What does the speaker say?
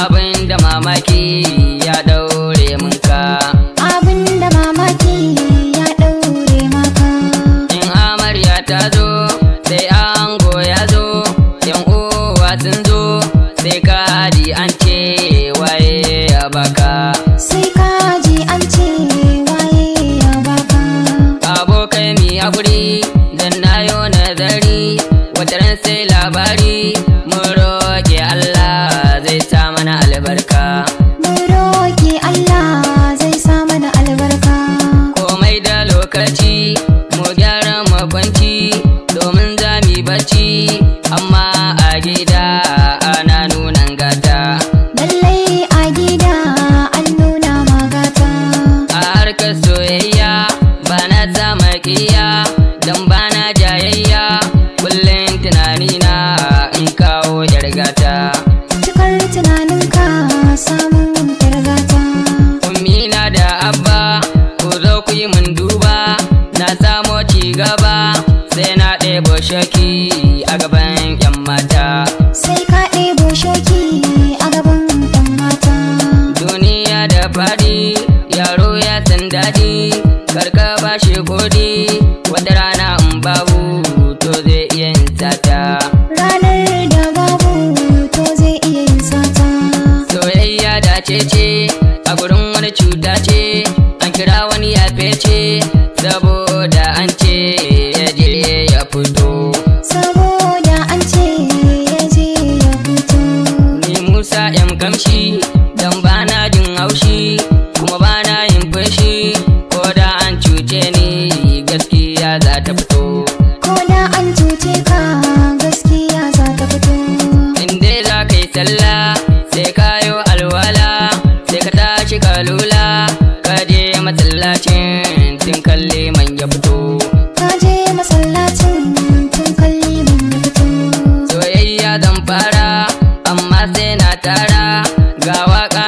Abin da mamaki ya daure mun ka. Abin da mamaki ya daure maka. In amarya ta zo sai ango ya zo, yan uwa sun zo, sai kaji an ce waye ya baka. Sai kaji an ce waye ya baka. Abokai mi hakuri dan na yo nazari, wataran sai labari, mun roƙe Allah zai sa mana albarka. Mun roƙi Allah zai sa mana albarka. Komai da lokaci, mu gyara makwanci, domin za mu bacci, amma a gida ana nunan gata. Lallai a gida an nuna magata. A harkar soyayya ba na sama ƙiya, don ba na jayayya, kullum tunanina in kawo 'yar gata. Cikar tunaninka samun 'yar gata. Ummina da Abba, ku zo ku yi mun duba, na samo ci gaba, sai na ɗebo shaki a gaban 'yan mata. Sai ka ɗebo shoki a gaban 'yan mata. Duniya da faɗi, yaro ya san daɗi, karka ba shi kuɗi, wata rana in babu to zai iya yin sata. Ranar da babu to zai iya yin sata. Soyayya da cece, a gurin wani cuta ce, an kira wani ya fece, saboda an ce ya je ya fito. Saboda an ce ya je ya fito. Ni Musa M Kamshi, dan bana jin haushi, kuma bana yin fushi, ko da an cuce ni gaskiya za ta fito. Ko da an cuce ka gaskiya za ta fito. In dai za ka yi sallah, sai ka yi alwala, sai ka tashi ka lula, ka je masallacin tun kalle man ya fito. Ka je masallacin tun kalli mun ya fito. Soyayya zan fara, amma sai na tara, ga waka